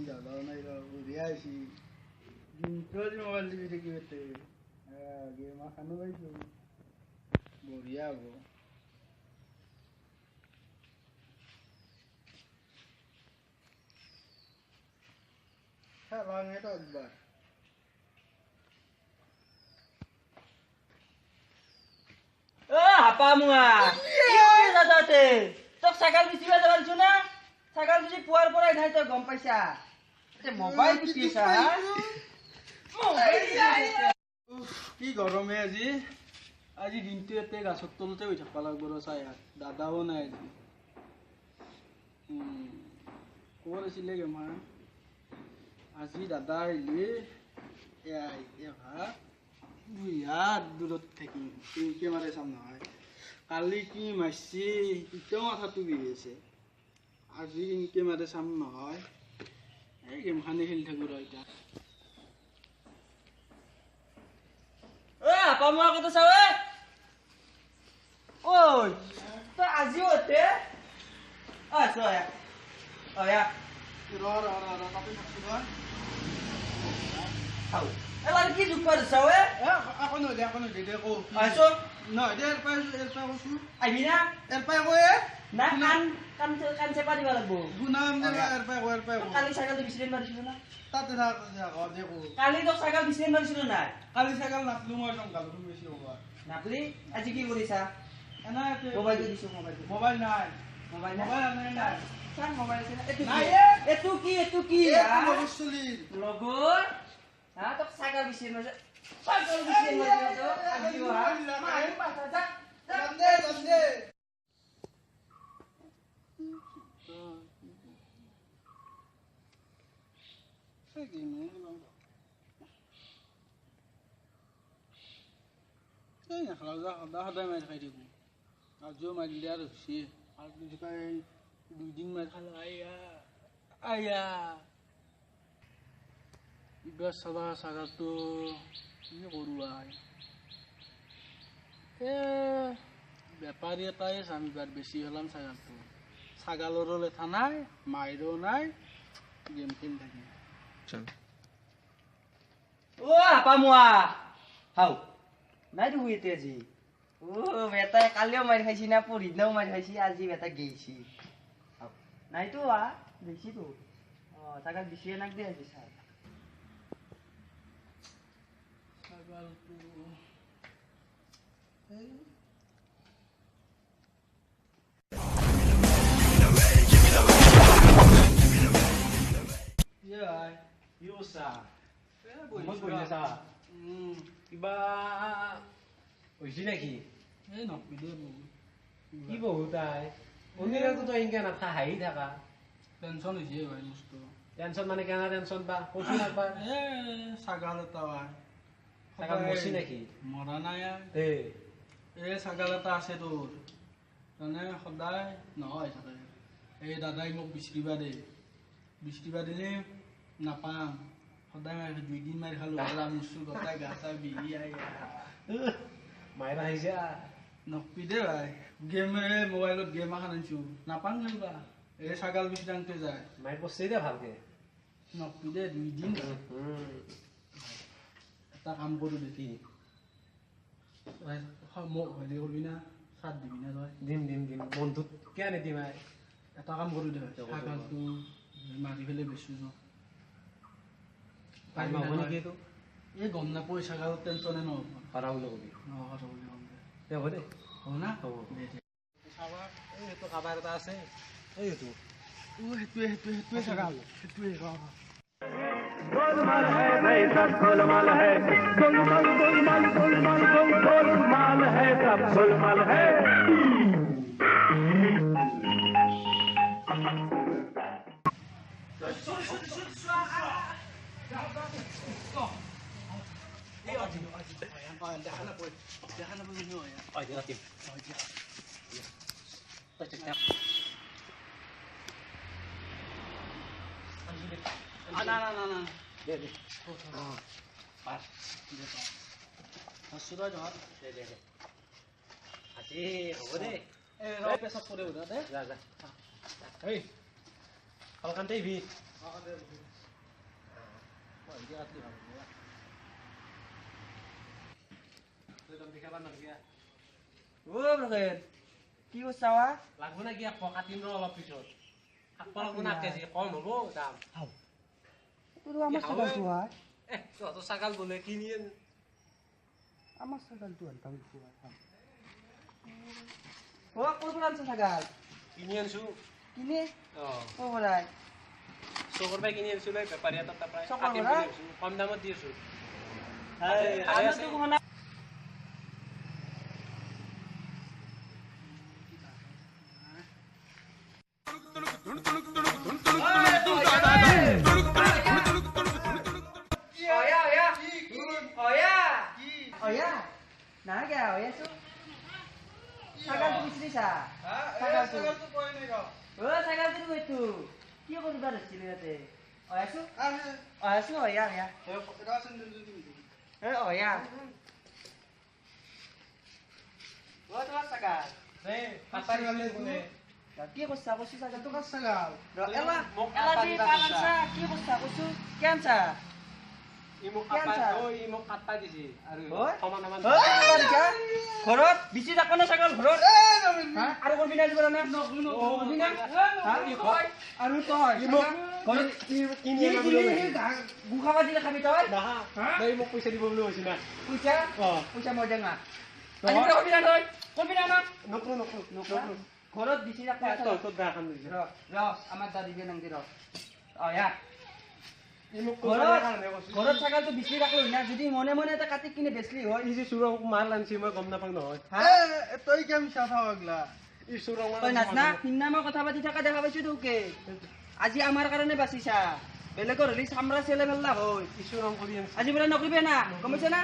দাদাও নাই ৰ বঢ়িয়া হৈছে দিনটো আজি মোবাইল টিপি থাকিব গেম এখনো পাইছোঁ বঢ়িয়া হ'ব। খেলাং এটা একবাৰ হাপামুৱা কি কৰি দাদাতে তোক ছাগাল বেচিব যাব দিছো না ছাগাল বেচি পোৱাৰ পৰাই নাই তই গম পাইছা মোবাইল টিপি আছা। কি গৰমে আজি আজি দিনটো ইয়াতে গাছৰ তলতে বহি থাকিব লাগিব ৰ চাই দাদাও নাই আজি। ক'ত আছিলে গেমা আজি দাদা আহিলে বিৰাট দূৰত থাকিম কেমেৰা চাম নহয় কালি কি মাৰছি এতিয়াও মাথাটো বিষ আছে আজি কেমেৰা চাম নহয় এই গেমখানে খেলি থাকো ৰ এতিয়া। তই আজিও এতে ৰ ৰ ৰ ৰ তাতে থাকছো ৰ কি জোক পাৰিছা ঐ আকৌ নহয় দে আকৌ নহয় দে কৌ আহিছো নহয় দে এৰ পাই কৈছো আহিবি না এৰ পাই কয়ে না কাণ কাণ কাণ চেপা দিব লাগিব শুনাম দে এৰ পাই কো এৰ পাই কো কালি ছাগালটো বিচাৰি মাৰিছিলো না তাতে থাক দে কো কালি তোক ছাগাল বিচাৰি মাৰিছিলো না কালি ছাগাল নাপলো মই জংঘল বেছি হ'ব নাপলি আজি কি কৰিছা এনে মোবাইলটো দিছো মোবাইলটো মোবাইল নাই মোবাইল নাই মোবাইল নাই নাই চাৰ মোবাইল আছে এইটো নাই এইটো কি এইটো কি লগৰ হা তোক ছাগাল বিচাৰি মাৰিছে ছাগাল বিচাৰি মাৰিছে আজিও হা মাৰি পাছা যা যাম দে যাম দে এই নাখাওঁ যা সদায় সদায় মাৰি খাই থাকোঁ আজিও মাৰি দিলে আৰু হৈছে আৰু দুদিন মাৰি খালোঁ আইয়া আইয়া এইবাৰ চাবা ছাগালটো কি কৰোঁ আই এই বেপাৰী এটাই চাম এইবাৰ বেছি হলাম ছাগালটো ছাগালৰো লেঠা নাই মায়েৰো নাই গেম খেলি থাকিম। অ হাপামুৱা হাও নাই দেখোন এতিয়া আজি অ বেটাই কালিও মাৰি খাইছি না পৰহিদিনাও মাৰি খাইছি আজি বেটা গেইছি নাইতো আ গেইছিতো অ ছাগাল বেছিয়ে নাক দে আজি ছাৰ ছাগালটো কিবা হৈছে নেকি এই নকবি দে বহুত কি বহুত আই অন্যদিনাতো তই ইনকে নাথা হাঁহি থাকা টেনচন হৈছে ভাই বস্তু টেনচন মানে কেনে টেনচন বা কচোন একবাৰ এ ছাগাল এটা ভাই ছাগাল মৰছি নেকি মৰা নাই এই এই ছাগাল এটা আছে তোৰ মানে সদায় নহয় থাকে এই দাদাই মোক বিচৰিবা দে বিচৰিবা দিলে নাপাম সদায় মাৰি দুইদিন মাৰি খালোঁ গলা মুচু গোটাই গা চা বিহি আই মাইৰা আহিছে নকবি দে ভাই গেম মোবাইলত গেম এখন আনিছোঁ নাপাম খেলবা এই ছাগাল বিচাৰোঁতে যায় মাইৰ পৰছে দে ভালকে নকবি দে দুইদিন এটা কাম কৰোঁ দে কি মোক হেৰি কৰিবি না চাট দিবি না তই দিম দিম দিম বন্ধুত কিয় নিদিম আই এটা কাম কৰোঁ দে ছাগালটো মাৰি পেলাই বেচোঁ যাওঁ এই গম নাপাওঁ ছাগালৰ টেনচনে নহ'ব সৰা বুলি কবি অ সৰা বুলি ক'ম দে দে হ'ব দে হ'ব না হ'ব দে দে চাবা এই সেইটো কাৰোবাৰ এটা আছে এই সেইটো অ সেইটোৱে সেইটোৱে সেইটোৱে ছাগাল সেইটোৱে ৰ गोलमाल है भाई सब गोलमाल है गोलमाल गोलमाल गोलमाल गोल गोलमाल है सब गोलमाल है। না না না না দে দে পার দে পার ধৰ ধৰ দে দে দে আজি হ'ব দে এই ৰ পেছাব কৰে উঠা দে যা যা এই অলকান্তে আহিবি। কি কৰিছা লাগব না কি কাটিম ৰ অলপ পিছত কাটব লাগব না কেজি কম হ'ব দাম। আমাৰ ছাগালটো তহঁতৰ ছাগাল বোলে কিনি আমাৰ ছাগালটো ক'ৰ পৰা আনছা ছাগাল? কিনি আনছো। কিনি ক'ৰ পৰাই? চকৰ পৰাই কিনি আনছো, বেপাৰী এটাৰ তাৰ পৰাই কম দামত দি আছো। কি কৰিছা কৈছো ছাগালটো? ঘৰত বেছি থাক না ছাগল ঘৰত আৰু কৰবি না আৰু তই গোখা দিলে খাবি তই? মোক পইচা দিব বুলি কৈছি না। পইচা পইচা মই দেঙা ঘৰত বেছি থাক আমাৰ দাদী নাংদি ৰ ঘৰত ছাগালটো বিচৰি ৰাখলো না, যদি মনে মনে এটা কাটি কিনে বেচলি হয়। ই যে চোৰক মাল আনছি মই গম নাপাওঁ নহয়। তই কিয় মিছা কথা কগলা? ই চোৰক তই নাজনা, সিদিনা মই কথা পাতি থকা দেখা পাইছো তোকে। আজি আমাৰ কাৰণে বাচিছা, বেলেগৰ হ'লে চামৰা চেলে ফেললা হয়। ই চোৰং কৰি আনছি। আজি পৰা নকৰিবি না, গম পাইছা না?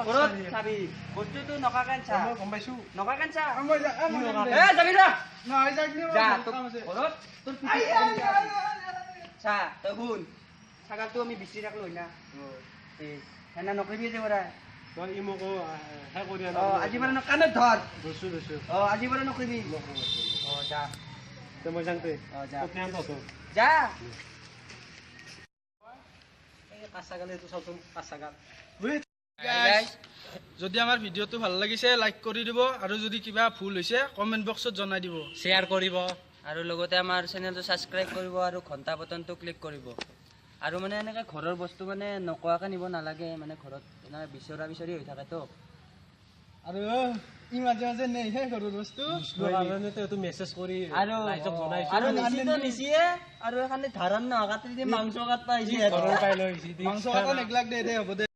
ঘৰত চাবি বস্তুটো নকাকে আনছা। গম পাইছো। নকাকে আনছা? এ যাবি যা। যা ঘৰত তোৰ চা, তই শুন, ছাগালটো আমি বিচৰি ৰাখলো হয় না, সেনা নকৰিবি যে পৰা। আজি পৰা কাণত ধৰ। আজি পৰা নকৰিবি। যা যা। যদি আমাৰ ভিডিঅ'টো ভাল লাগিছে লাইক কৰি দিব, আৰু যদি কিবা ভুল হৈছে কমেণ্ট বক্সত জনাই দিব, শ্বেয়াৰ কৰিব, আৰু লগতে আমাৰ চেনেলটো ছাবস্ক্ৰাইব কৰিব আৰু ঘণ্টা বটনটো ক্লিক কৰিব। আৰু মানে এনেকৈ ঘৰৰ বস্তু মানে নোকোৱাকৈ নিব নালাগে, মানে ঘৰত এনেকৈ বিচৰা বিচাৰি হৈ থাকেতো। আৰু ই মাজে মাজে নেহে ঘৰৰ বস্তু মেছেজ কৰি আৰু আৰু নিচিয়ে আৰু এখন ধাৰণ নহয় কাটি দি মাংস কাটবা আহিছে। মাংস কাটা নেগলাক দে দে হ'ব দে।